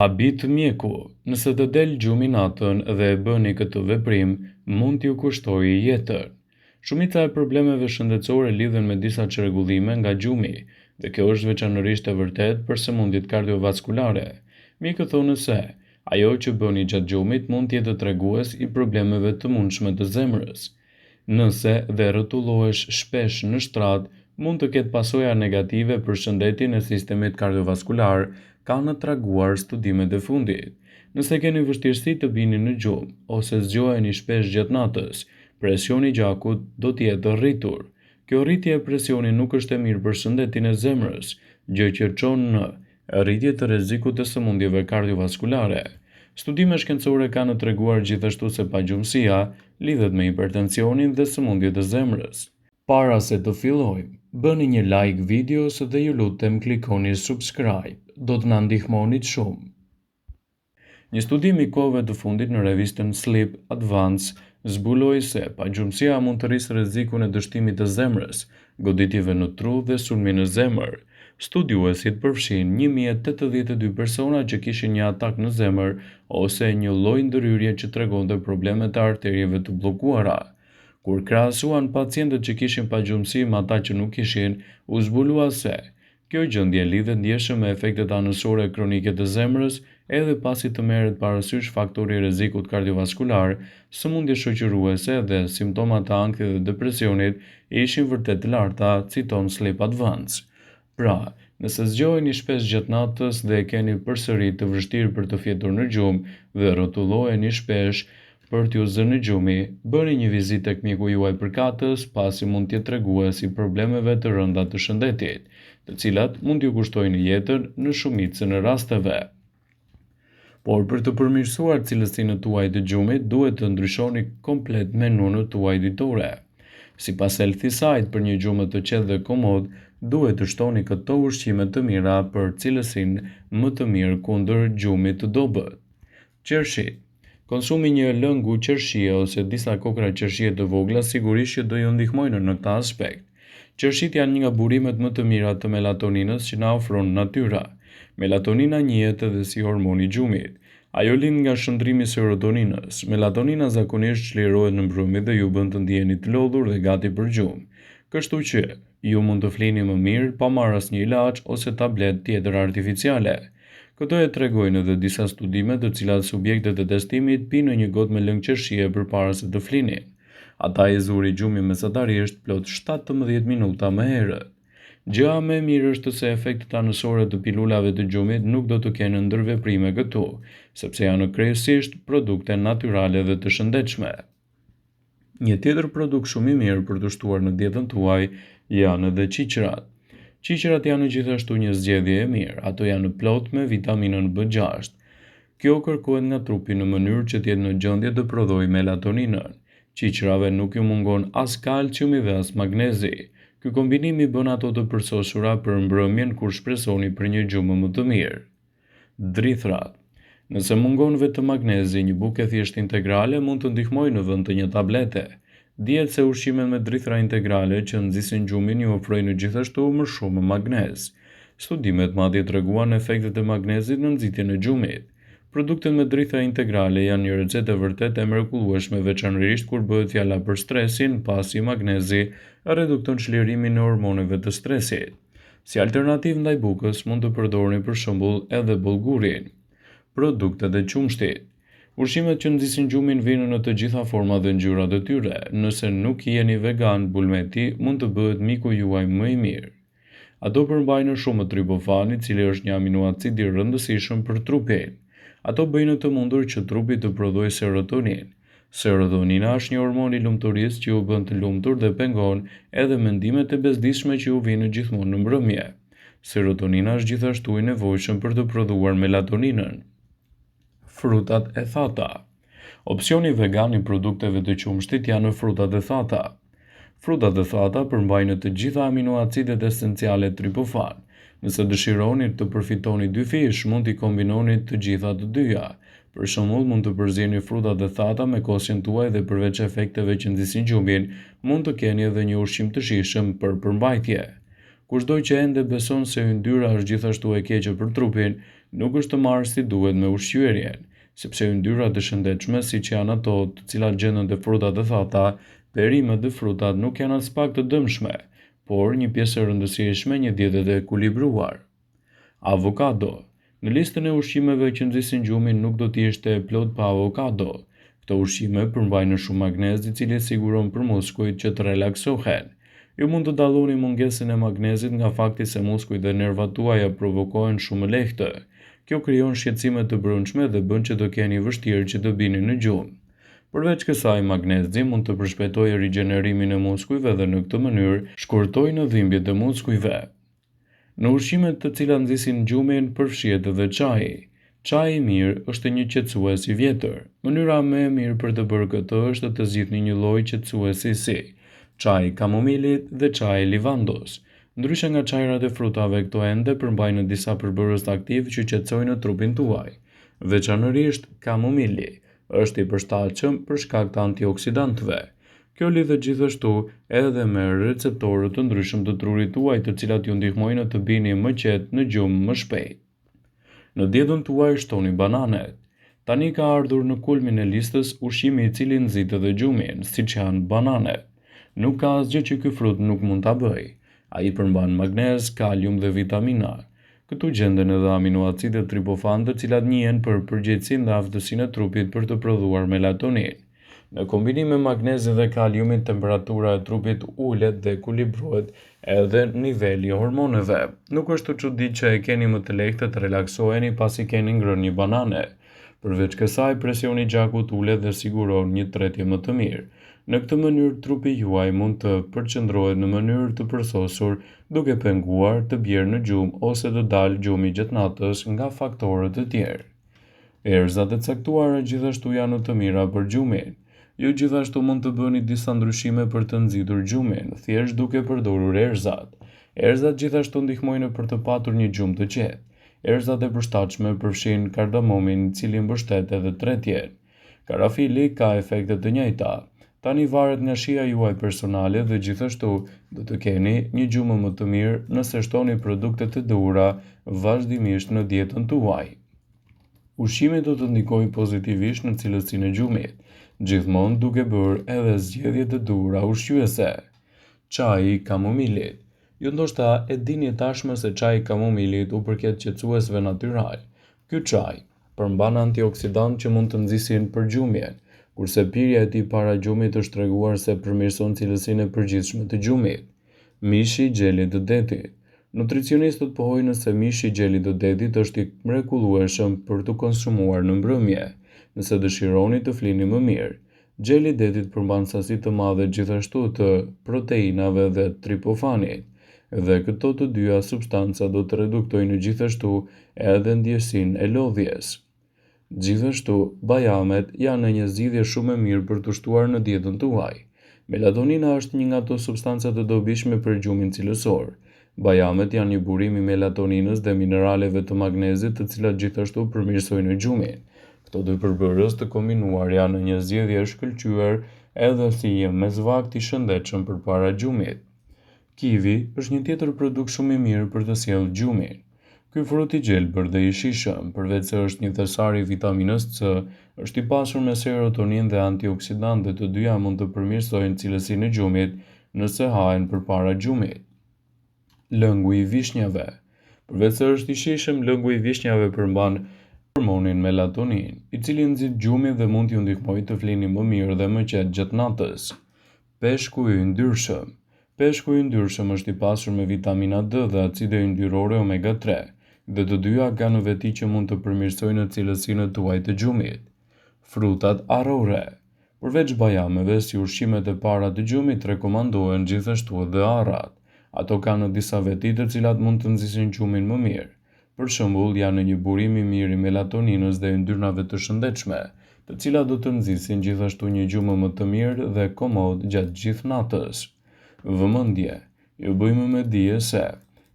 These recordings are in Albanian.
Habit mjeku, Nëse të del gjumi natën dhe e bëni këtë veprim, mund t'ju kushtojë jetën. Shumica e problemeve shëndetësore lidhen me disa çrregullime nga gjumi, dhe kjo është veçanërisht e vërtetë për sëmundjet kardiovaskulare. Mjekët thonë se, ajo që bëni gjatë gjumit mund të jetë tregues i problemeve të mundshme të zemrës. Nëse dhe rrotullohesh shpesh në shtrat, mund të ketë pasoja negative për shëndetin e sistemit kardiovaskular, kanë treguar studimet e fundit. Nëse keni vështirësi të bini në gjumë ose zgjoheni shpesh gjatë natës, presioni i gjakut do të jetë rritur. Kjo rritje e presionit nuk është e mirë për shëndetin e zemrës, gjë që çon në rritje të rrezikut të sëmundjeve kardiovaskulare. Studime shkencore kanë treguar gjithashtu se pagjumësia lidhet me hipertensionin dhe sëmundjet e zemrës. Para se të fillojmë, bëni një like videos dhe ju lutem klikoni subscribe, do të na ndihmonit shumë. Një studim i kohëve të fundit në revistën Sleep Advance zbuloi se pagjumësia mund të rrisë rrezikun e dështimit të zemrës, goditjeve në tru dhe sulmin në zemër. Studiuesit përfshinë 1082 persona që kishin një atak në zemër ose një lloj ndërhyrje që tregonte probleme të arterieve të bllokuara. Kur krahasuan pacientët që kishin pagjumësi me ata që nuk kishin, u zbulua se Kjo gjendje lidhet ndjeshëm me efektet anësore kronike të zemrës, edhe pasi të merret parasysh faktori i rrezikut kardiovaskular, sëmundje shoqëruese dhe simptomat e ankthit dhe depresionit ishin vërtet të larta, citon Sleep Advance. Pra, nëse zgjoheni shpesh gjatë natës dhe e keni përsëri të vështirë për të fjetur në gjumë dhe rrotulloheni shpesh, Për t'ju zënë gjumi, bëni një vizitë tek mjeku juaj përkatës, pasi mund të jetë tregues i problemeve të rënda të shëndetit, të cilat mund t'ju kushtojnë jetën në shumicën e rasteve. Por për të përmirësuar cilësinë tuaj të gjumit, duhet të ndryshoni komplet menunë tuaj ditore. Sipas Healthy Site, për një gjumë të qetë dhe komod, duhet të shtoni këto ushqime të mira për cilësinë më të mirë kundër gjumit të dobët. Qershitë. Konsumi i një lëngu qershie ose disa kokrra qershie të vogla sigurisht që do ju ndihmojnë në këtë aspekt. Qershitë janë një nga burimet më të mira të melatoninës që na ofron natyra. Melatonina njihet edhe si hormoni i gjumit. Ajo lind nga shndërrimi i serotoninës. Melatonina zakonisht çlirohet në mbrëmje dhe ju bën të ndiheni të lodhur dhe gati për gjumë. Kështu që, ju mund të flini më mirë pa marrë asnjë ilaç ose tabletë tjetër artificiale. Këtë e tregojnë edhe disa studime të cilat subjektet e testimit pinë një gotë me lëng qershie përpara se të flinin. Ata i zuri gjumi mesatarisht plot 17 minuta më herët. Gjëja më e mirë është se efektet anësore të pilulave të gjumit nuk do të kenë ndërveprime këtu, sepse janë krejtësisht produkte natyrale dhe të shëndetshme. Një tjetër produkt shumë i mirë për t'u shtuar në dietën tuaj janë edhe qiqrat. Qiqrat janë gjithashtu një zgjedhje e mirë, ato janë plot me vitaminën B6. Kjo kërkohet nga trupi në mënyrë që të jetë në gjendje të prodhojë melatoninën. Qiqrave nuk ju mungon as kalciumi dhe as magnezi. Ky kombinim i bën ato të përsosura për mbrëmjen kur shpresoni për një gjumë më të mirë. Drithërat. Nëse mungon vetëm magnezi, një bukë e thjeshtë integrale mund të ndihmojë në vend të një tablete. Dihet se ushqimet me drithëra integrale që nxisin gjumin ju ofrojnë gjithashtu më shumë magnez. Studimet madje treguan efektet e magnezit në nxitjen e gjumit. Produktet me drithëra integrale janë një recetë e vërtetë e mrekullueshme veçanërisht kur bëhet fjala për stresin, pasi magnezi redukton çlirimin e hormoneve të stresit. Si alternativë ndaj bukës mund të përdorni për shembull edhe bollgurin. Produktet e qumështit. Ushqimet që nxisin gjumin vijnë në të gjitha format dhe ngjyrat e tyre. Nëse nuk jeni vegan, bulmeti mund të bëhet miku juaj më i mirë. Ato përmbajnë shumë triptofan, i cili është një aminoacid i rëndësishëm për trupin. Ato bëjnë të mundur që trupi të prodhojë serotoninë. Serotonina është një hormon i lumturisë që ju bën të lumtur dhe pengon edhe mendimet e bezdisshme që ju vijnë gjithmonë në mbrëmje. Serotonina është gjithashtu i nevojshëm për të prodhuar melatoninën. Frutat e thata. Opsioni vegan i produkteve të qumështit janë frutat e thata. Frutat e thata përmbajnë të gjitha aminoacidet esenciale triptofan. Nëse dëshironi të përfitoni dyfish, mund t'i kombinoni të gjitha të dyja. Për shembull, mund të përzieni frutat e thata me kosin tuaj dhe përveç efekteve që nxisin gjumin, mund të keni edhe një ushqim të shijshëm për përmbajtje. Kushdo që ende beson se yndyra është gjithashtu e keqe për trupin, nuk është marrë si duhet me ushqyerjen, sepse yndyrat e shëndetshme siç janë ato të cilat gjenden te frutat e thata, perimet dhe frutat nuk janë aspak të dëmshme, por një pjesë e rëndësishme e një diete të ekuilibruar. Avokado. Në listën e ushqimeve që nxisin gjumin nuk do të ishte e plotë pa avokado. Këto ushqime përmbajnë shumë magnez i cili siguron për muskujt që të relaksohen. Ju mund të dalloni mungesën e magnezit nga fakti se muskujt dhe nervat tuaja provokohen shumë më lehtë. Kjo krijon shqetësime të brendshme dhe bën që të keni vështirë që të bini në gjumë. Përveç kësaj, magnezi mund të përshpejtojë rigjenerimin e muskujve dhe në këtë mënyrë shkurtojë dhimbjet e muskujve. Në ushqimet të cilat nxisin gjumin përfshihet edhe çaji. Çaji i mirë është një qetësues i vjetër. Mënyra më e mirë për të bërë këtë është të zgjidhni një lloj qetësuesi si çaji i kamomilit dhe çaji i livandos. Ndryshe nga çajrat e frutave, këto ende përmbajnë disa përbërës aktivë që qetësojnë trupin tuaj. Veçanërisht kamomili është i përshtatshëm për shkak të antioksidantëve. Kjo lidhet gjithashtu edhe me receptorë të ndryshëm të trurit tuaj, të cilat ju ndihmojnë të bini më qetë në gjumë më shpejt. Në dietën tuaj shtoni bananet. Tani ka ardhur në kulmin e listës ushqimi i cili nxit edhe gjumin, siç janë bananet. Nuk ka asgjë që ky frut nuk mund ta bëjë. Ai përmban magnez, kalium dhe vitamina. Këtu gjenden edhe aminoacidet tripofan të cilat njihen për përgjegjësinë dhe aftësinë e trupit për të prodhuar melatonin. Në kombinim me magnezin dhe kaliumin, temperatura e trupit ulet dhe ekuilibrohet edhe niveli i hormoneve. Nuk është çudi që e keni më të lehtë të relaksoheni pasi keni ngrënë një banane. Përveç kësaj, presioni i gjakut ulet dhe siguron një tretje më të mirë. Në këtë mënyrë, trupi juaj mund të përqendrohet në mënyrë të përsosur, duke penguar të bjerë në gjumë ose të dalë gjumi gjatë natës nga faktorë të tjerë. Erëzat e caktuara gjithashtu janë të mira për gjumin. Ju gjithashtu mund të bëni disa ndryshime për të nxitur gjumin, thjesht duke përdorur erëzat. Erëzat gjithashtu ndihmojnë për të patur një gjumë të qetë. Erëzat e përshtatshme përfshijnë kardamomin, i cili mbështet edhe tretjen. Karafili ka efekte të njëjta. Tani varet nga shija juaj personale dhe gjithashtu do të keni një gjumë më të mirë nëse shtoni produktet e duhura vazhdimisht në dietën tuaj. Ushqimi do të ndikojë pozitivisht në cilësinë e gjumit, gjithmonë duke bërë edhe zgjedhjet e duhura ushqyese. Çaji i kamomilit. Ju ndoshta e dini tashmë se çaji i kamomilit u përket qetësuesve natyralë. Ky çaj përmban antioksidantë që mund të nxisin përgjumjen, kurse pirja e tij para gjumit është treguar se përmirëson cilësinë e përgjithshme të gjumit. Mishi i gjelit të detit. Nutricionistët pohojnë se mishi i gjelit të detit është i mrekullueshëm për t'u konsumuar në mbrëmje, nëse dëshironi të flini më mirë. Gjeli i detit përmban sasi të madhe gjithashtu të proteinave dhe tripofanit, dhe këto të dyja substanca do të reduktojnë gjithashtu edhe ndjesinë e lodhjes. Gjithashtu, bajamet janë një zgjidhje shumë e mirë për t'u shtuar në dietën tuaj. Melatonina është një nga ato substanca të dobishme për gjumin cilësor. Bajamet janë një burim i melatoninës dhe mineraleve të magnezit të cilat gjithashtu përmirësojnë gjumin. Këto dy përbërës të kombinuar janë një zgjedhje e shkëlqyer edhe si një mesvakt i shëndetshëm përpara gjumit. Kivi është një tjetër produkt shumë i mirë për të sjellë gjumin. Ky frut i gjelbër dhe i shijshëm, përveç se është një thesar i vitaminës C, është i pasur me serotoninë dhe antioksidantë dhe të dyja mund të përmirësojnë cilësinë e gjumit nëse hahen përpara gjumit. Lëngu i vishnjave. Përveç se është i shijshëm, lëngu i vishnjave përmban hormonin melatonin, i cili nxit gjumin dhe mund t'ju ndihmojë të flini më mirë dhe më qetë gjatë natës. Peshku i yndyrshëm. Peshku i yndyrshëm është i pasur me vitamina D dhe acide yndyrore omega 3, dhe të dyja kanë veti që mund të përmirësojnë cilësinë tuaj të gjumit. Frutat arrore. Përveç bajameve, si ushqimet e para të gjumit rekomandohen gjithashtu edhe arrat. Ato kanë disa veti të cilat mund të nxisin gjumin më mirë. Për shembull, janë një burim i mirë i melatoninës dhe yndyrnave të shëndetshme, të cilat do të nxisin gjithashtu një gjumë më të mirë dhe komod gjatë gjithë natës. Vëmendje! Ju bëjmë me dije se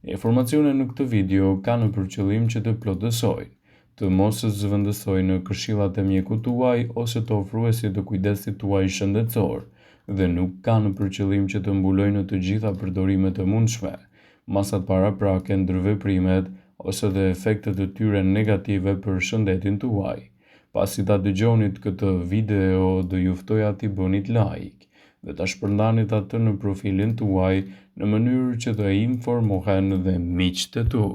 informacionet në këtë video kanë për qëllim që të plotësojnë, të mos zëvendësojnë këshillat e mjekut tuaj ose të ofruesit të kujdesit tuaj shëndetësor dhe nuk kanë për qëllim që të mbulojnë të gjitha përdorimet e mundshme, masat paraprake, ndërveprimet. ose dhe efektet e tyre negative për shëndetin tuaj. Pasi ta dëgjonit këtë video, do ju ftoja t'i bënit like dhe ta shpërndanit atë në profilin tuaj në mënyrë që të informohen dhe miqtë tu.